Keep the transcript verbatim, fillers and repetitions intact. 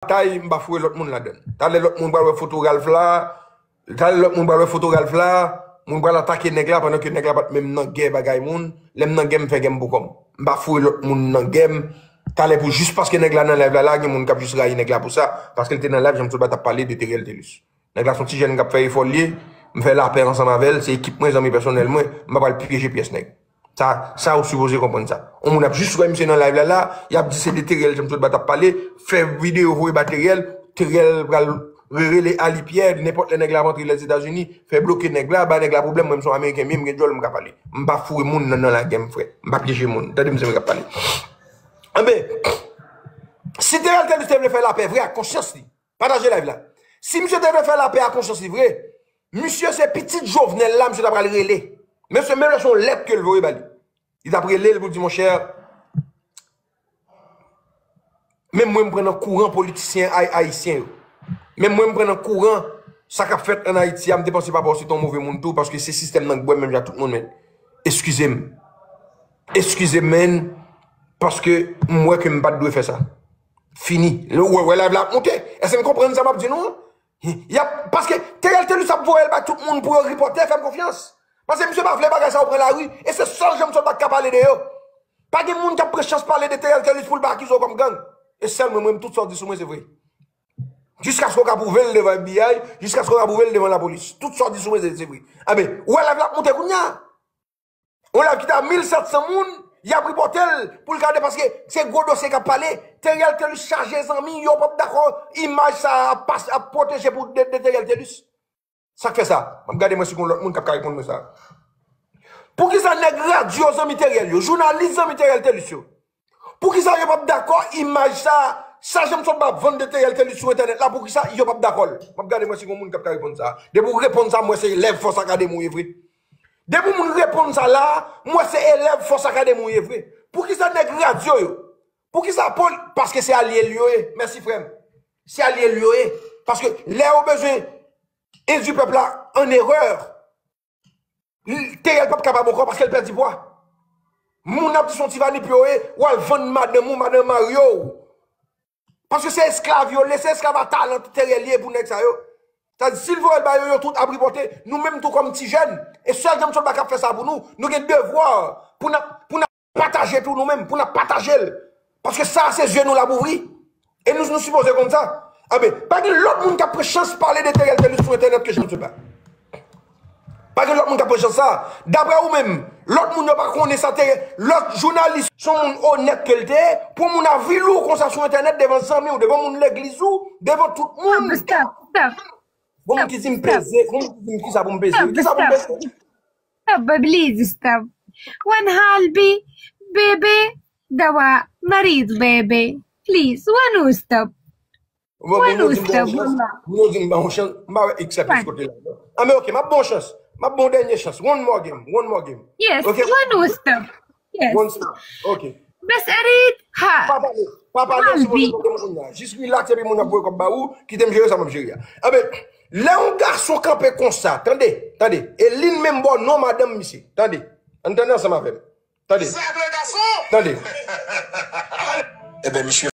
batay, m pa foure lòt moun ladann. Talè lòt moun pral wè foto Ralph la, talè lòt moun pral wè foto Ralph la, moun pral atake nèg la pandan ke nèg la pa t menm nan gè bagay moun. Lè m nan gè, m fè gè m pou kò m. M pa foure lòt moun nan gè m. Talè pou jis paske nèg la nan live la, la gen moun k ap jis rayi nèg la pou sa, paske l te nan live, Jean Claude Bat ap pale de Theriel Thelus. Nèg la se yon ti jèn k ap fè efò l ye. M fè lapè ansanm avè l, se ekip mwen, zanmi pèsonèl mwen, m pa pral pyeje pyès nèg. Sa, sa ou sipoze konprann sa. Yon moun ap jis wè misye nan live la, la, y ap di se de Theriel Jean Claude Bat ap pale, fè videyo voye ba Theriel, Theriel pral rerele Ali Pierre, nenpòt lè nèg la ap antre Lèzetazini, fè bloke nèg la, ba nèg la pwoblèm, mwen m se yon Ameriken, m ye, m gen djòl, m ka pale. M pa foure moun nan, nan lagè m, frè. M pa pyeje moun. Tande misye m k ap pale. Anben, si Theriel Thelus te vle fè lapè vre ak konsyans li, pataje live la. Si misye te vle fè lapè ak konsyans li vre, misye se pitit Jovenel la, misye ta pral rele. Mesye, menm lè se yon lèt ke l voye ba li. Li t ap rele l pou l di, monchè, menm mwen m pran nan kouran politisyen ay-, ayisyen yo. Menm mwen m pran nan kouran sa k ap fèt ann Ayiti a, m te panse papa w se te yon move moun tou, paske se sistèm nan k bwè m menm jan ak tout moun, men eskize m. Eskize m, men, paske m wè ke m pa t dwe fè sa. Fini. Lè w wè, wè live la ap moute. Èske n konprann sa m ap di nou an? Y ap, paske Theriel Thelus ap voye l bay tout moun pou yo ripòte, fè m konfyans. Paske misye pa vle bagay sa yo pran lari, e se sèl Jean Claude Bat ka pale de yo. Pa gen moun k ap pran chans pale de Theriel Thelus pou l pa akize w kòm gang. E sèl mwen, mwen, tout sa w di sou mwen, se vre. Jiskaske w ka pwouve l devan F B I, jiskaske w ka pwouve l devan lapolis. Tout sa w di sou mwen, se, se vre. Anben, ou wè live la ap moute kounye a. Yon live ki te a mil sèt san moun, y ap ripòte l pou l gade paske se gwo dosye k ap pale. Theriel Thelus chaje zanmi, yo p ap dakò imaj sa a ap pas-, ap pwoteje pou de, de Theriel Thelus. Sa k fè sa? M ap gade mwen si gon lòt moun k ap ka reponn mwen sa. Poukisa nèg radyo zanmi Theriel yo, jounalis zanmi Theriel Thelus yo, poukisa yo p ap dakò imaj sa, sa Jean Claude Bat ap vann de Theriel Thelus sou entènèt la, poukisa yo p ap dakò l? M ap gade mwen si gon moun k ap ka reponn sa. Depi w reponn sa, m wè se elèv Fòs Akademi w ye vre. Depi moun reponn sa la, m wè se elèv Fòs Akademi w ye vre. Poukisa nèg radyo yo? Poukisa poli-, paske se alye l yo ye. Mèsi, frè m. Se alye l yo ye. Paske lè yo bezwen endwi pèp la an erè, Theriel p ap kapab ankò paske l pèdi pwa. Moun ap di se yon ti vanip yo ye, w al vann madanm ou, madanm mari w. Paske se esklav yo, lese esklav a talan Theriel ye pou nèg sa yo. Sa di, si l voye l ba yo, yo tout ap ripòte. Nou menm tou kòm ti jèn, e sèl Jean Claude Bat k ap fè sa pou nou. Nou gen devwa pou n ap, pou n ap pataje tou nou menm, pou n ap pataje l. Paske sa a se zye nou l ap ouvri. E nou, nou sipoze konn sa. Anben, pa gen lòt moun k ap pran chans pale de Theriel Thelus sou entènèt ke Jean Claude Bat. Pa gen lòt moun k ap pran chans sa. Daprè ou menm, lòt moun yo pa konnen sa te, lòt jounalis, se yon moun onèt ke l te ye, pou yon moun a vilou konsa sou entènèt devan zanmi w, devan moun legliz ou, devan tout moun. Stop, stop, stop. Gon moun ki di m peze, gon moun ki di m kisa pou m peze. Kisa pou m peze? Stop, baby, please stop. One halbi, baby, dawa, marid, baby. Please, one stop. Bon, bon, moun yo di m ba yon chans, moun yo di m ba yon chans, m pa wè X F S kote la, non. Ah, men ok, m ap ba yon chans. M ap ba yon dènye chans. One more game, one more game. Yes, ok? One stop. Yes. One stop. Ok. Best edit, ha. Pa pale, pa pale, si moun yo konnen moun la. Jis relax, epi moun ap voye kòb ba ou, kite m jere sa m ap jere a. Anben, lè yon gason kanpe konsa, tande, tande, e li menm ba w non madanm misye, tande. Ann tande ansanm avè m. Tande. Tande. Ebyen, misye.